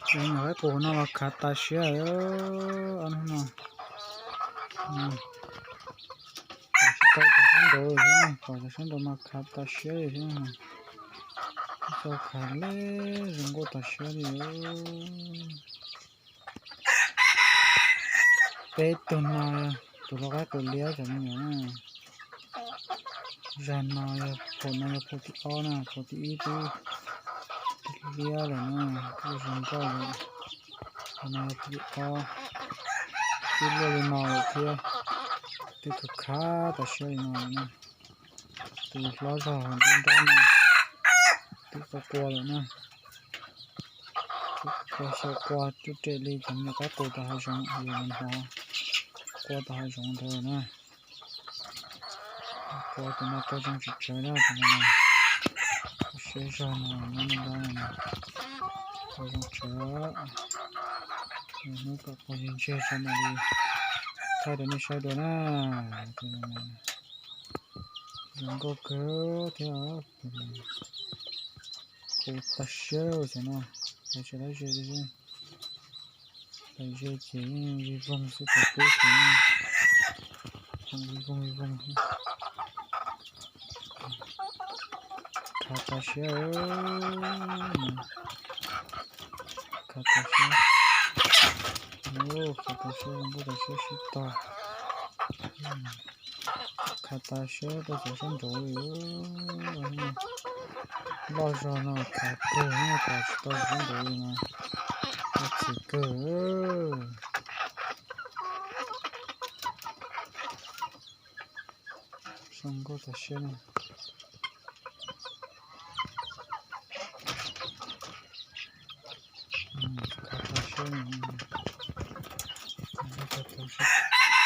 Nyuam qaib qus no los khav tas siab, ob hnub no. Pom tsis tau cov sab nraud, pom cov sab nraud mas khav tas siab li thiab. Txo khav li, zoo nkauj tas siab li. Peb tug no, tus lau qaib qus liab cov me nyuam na. Zag no yog, phaum no yog phaum thib ob na, phaum thib ib twb liab lawm na, twb zoo nkauj lawm. Phaum no yog phaum thib ob, twb luaj li no lawm thiab, twb khav khav tas siab li no lawm na. Tus hlob zog nruab nrab no twb qua qua lawm na. Qua xyaw qua ruj rem li cov nyuam qaib qus tom hav zoov, yus mus hnov qua tom hav zoov ntawd na. Qua tus no qua zoo tsawv tsawv na, tus no na. Siab zog no, nruab nrab no, qua zoo tsawv. Hnub kom qua ntseg ntseg tso mam li thaij rau nej saib dua na. Zoo nkauj kawg thiab. Qus tas siab xwb no, lawv tsis lawv ze, lawv ze ces yeej vij voog xwb, pem pub ces vij voog vij voog xwb. Khav tas siab, khav tas siab, khav tas siab, zoo nkauj tas siab sib tog. Khav tas siab rau cov sab nraud li. Loj zog no khav kawg, pom tsis tau cov sab nraud li no, khav txim kawg. Zoo nkauj tas siab na. Khav tas siab,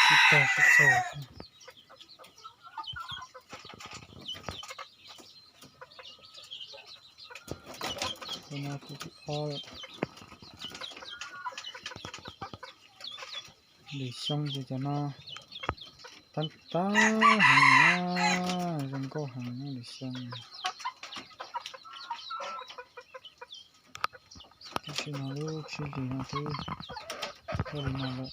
sib tog sib txog. Tus no tus thib ob lawm. Lwm xyoo ces cov no tab tab heev na, zoo nkauj heev na lwm xyoo. Tab sis no lub tsib hlis no twb tuaj li no lawm.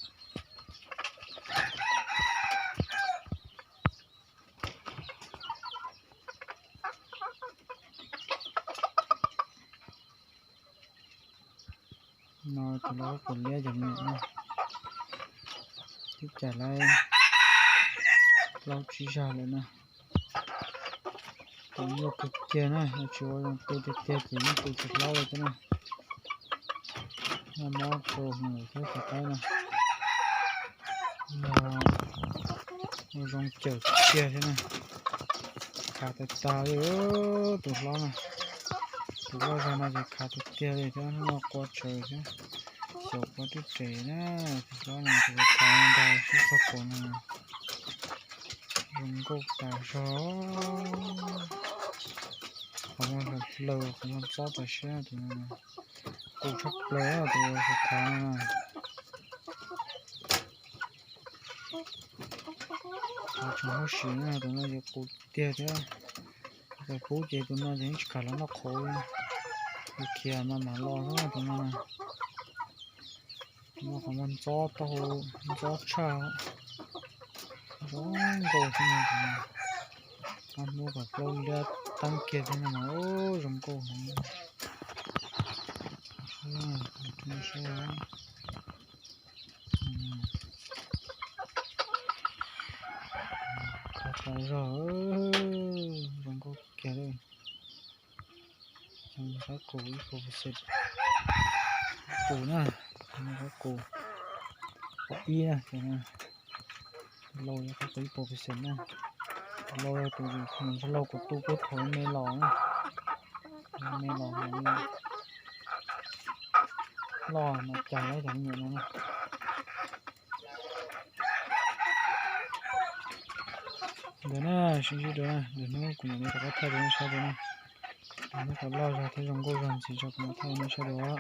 No tus lau qaib qus liab cov me nyuam no, twb cais lawv plaub tsib zag lawm na. Tus nyuaj kawg kiag na, yog tsis ua zoo tu tiag tiag ces yeej tu tsis hlob li thiab na. Noj mov rau hwm thiab tus qaib no. Yog ua zoo cawm kiag thiab na. Khav tas tas li tus hlob no. Tus loj zog no ces khav tiag tiag li thiab, hnub no qua tsawv thiab. Xyaum qua ruj rem na, tus hlob no tus khav ntag sib txog kaum no. Zoo nkauj tas zog. Qhov muag hlaws hlaws, qhov muag ntxob tas siab tus no. Qus tshaj plaws tus khav no. Qus tseem muaj sim na, tus no ces qus tiag thiab. Thaum pub ces tus no ces yeej tsis kam los noj qhauv li. Yus khiav mas mam los xwb tus no. Tus no qhov muag ntxob taub hau ntxob tshaj. Zoo nkauj thiab no. Ob hnub kom plaub liab teeb kiag thiab no mas zoo nkauj heev. Khav tas zog, zoo nkauj kiag li. Qaib qus ib puas percent, qus na, qaib qus pom ib na, lau qaib qus ib puas percent na. Lau tus mus ntsib lau kuv tu peb thaum me los na, me los loj mas cas lawm cov me nyuam no na. Ntawd na, sib ntsib dua na, lwm hnub kuv mam li rov qab thaij rau nej saib dua na. Lwm hnub kom loj zog thiab zoo nkauj zog ntxiv tso kuv mam thaij rau nej saib dua.